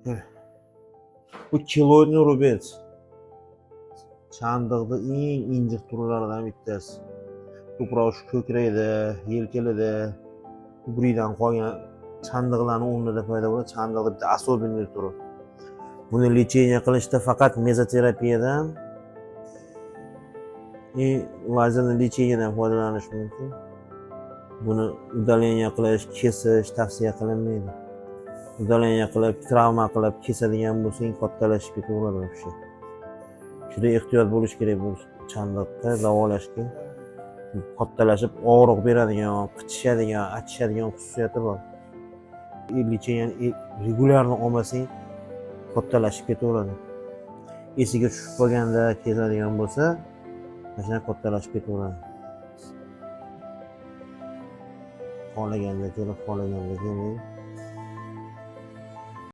Bu келоидный рубец. Chandiqni eng injiq turlaridan bittasi. Ko'proq shu ko'krakda, yelkalarda, ubridan qolgan chandiqlarni o'rnida paydo bo'ladi. Chandiqni bitta особенный turi. Buni лечение qilishda faqat mezoterapiyadan и лазерный лечение dan foydalanish mumkin. Buni удаление qilish, kesish tavsiya qilinmaydi. Удаление qilib, travma qilib kesadigan bo'lsang, kattalashib ketaveradi вообще. Juda ehtiyot bo'lish kerak bu chandiqni davolashga. Kattalashib og'riq beradigan, qichishadigan, achishadigan xususiyati bor. И лечение регулярно olmasang, kattalashib ketaveradi. Esiga tushib qolganda kesadigan bo'lsa, mana shunaqa kattalashib ketaveradi. Xohlaganda kelib, xohlaganda kelmang.